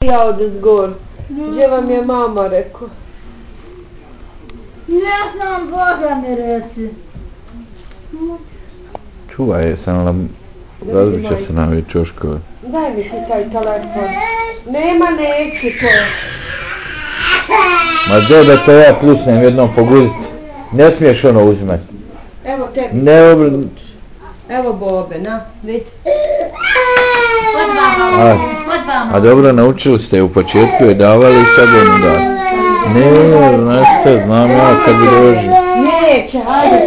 Ja odezgor. Gdje vam je mama rekao? Ne znam, Boga mi reci. Čuvaj je, samo razbit će se na ove čoškove. Daj mi ti taj telefon. Nema, neću to. Ma gdje da to ja plusnem jednom poguzit? Ne smiješ ono uzimati. Evo tebi. Ne Evo Bobe, na, vidi. A dobro, naučili ste u početku je davali i sad ono da. Ne, znaš šta, znam ja kad dođe. Neće, hajde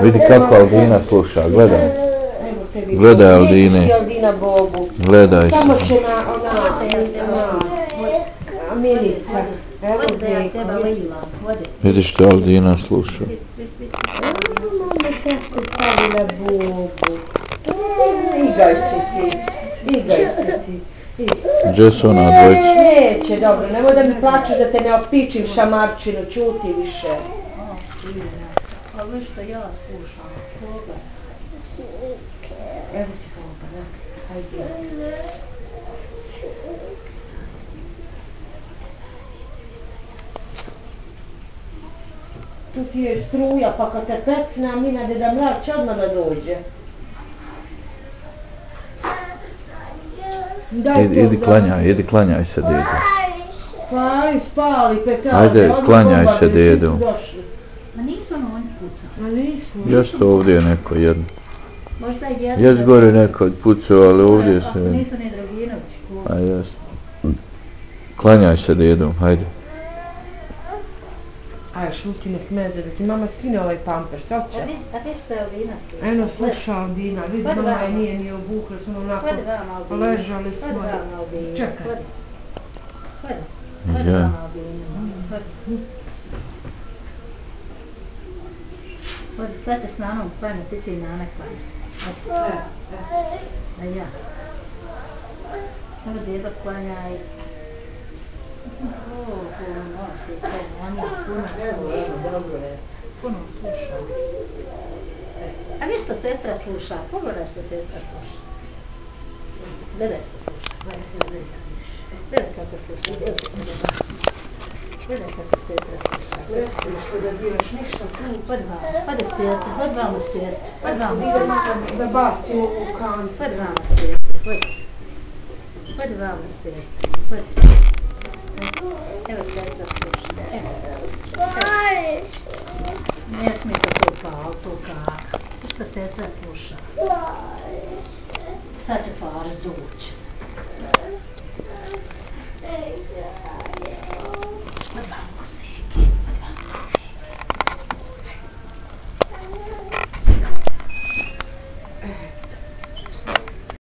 Vidi kako Aldina sluša, gledaj. Gledaj Aldine. Aldina Bobu. Gledaj Samo se. će na Milica. Evo Vidi što Aldina sluša. Mama tako stavila Bobu. Igaj se ti. Gdje su ona dvojca? Neće, dobro, nemoj da mi plačeš da te ne opičim šamarčinu, čuti više. A vi što ja slušam, koga? Evo ti Boba, da, hajde. Tu ti je struja, pa kad te pecna, Mina Deda Mrak će odmah da dođe. Idi klanjaj se dedu. Pa spali pekate. Ajde, klanjaj se dedu. Ma nisu oni pucali. Ma nisu. Jest ovdje je neko jedno. Možda je jedno. Jest gore neko pucao, ali ovdje se... Nisu ni Draginović kuda. A jest. Klanjaj se dedu, hajde. Aj, šuti nek meze, da ti mama skine ovaj pampers, hoće? A vi što je Aldina sluša? Eno, sluša Aldina, vidi, mama je nije ni obukla, samo onako ležali smo. Čekaj. Hodi vama Aldina. Hodi, sad će s nanom klanja, ti će i nana klanja. A ja. Evo djeda klanja i... Puno sluša. A vi što sestra sluša? Pogledaj što sestra sluša. Gledaj što sluša. Gledaj kako sluša. Gledaj kako sestra sluša. Što da biraš ništa tu. Hodi sestra, hodi vamo sestra. Hodi vamo Da bacimo u kantu. Hodi vamo sestra, hodi. Hodi vamo sestra, hodi. Evo sestra sluša. Ne smije se to pao, to kaka. Što sestra sluša? Sad će Faris doći.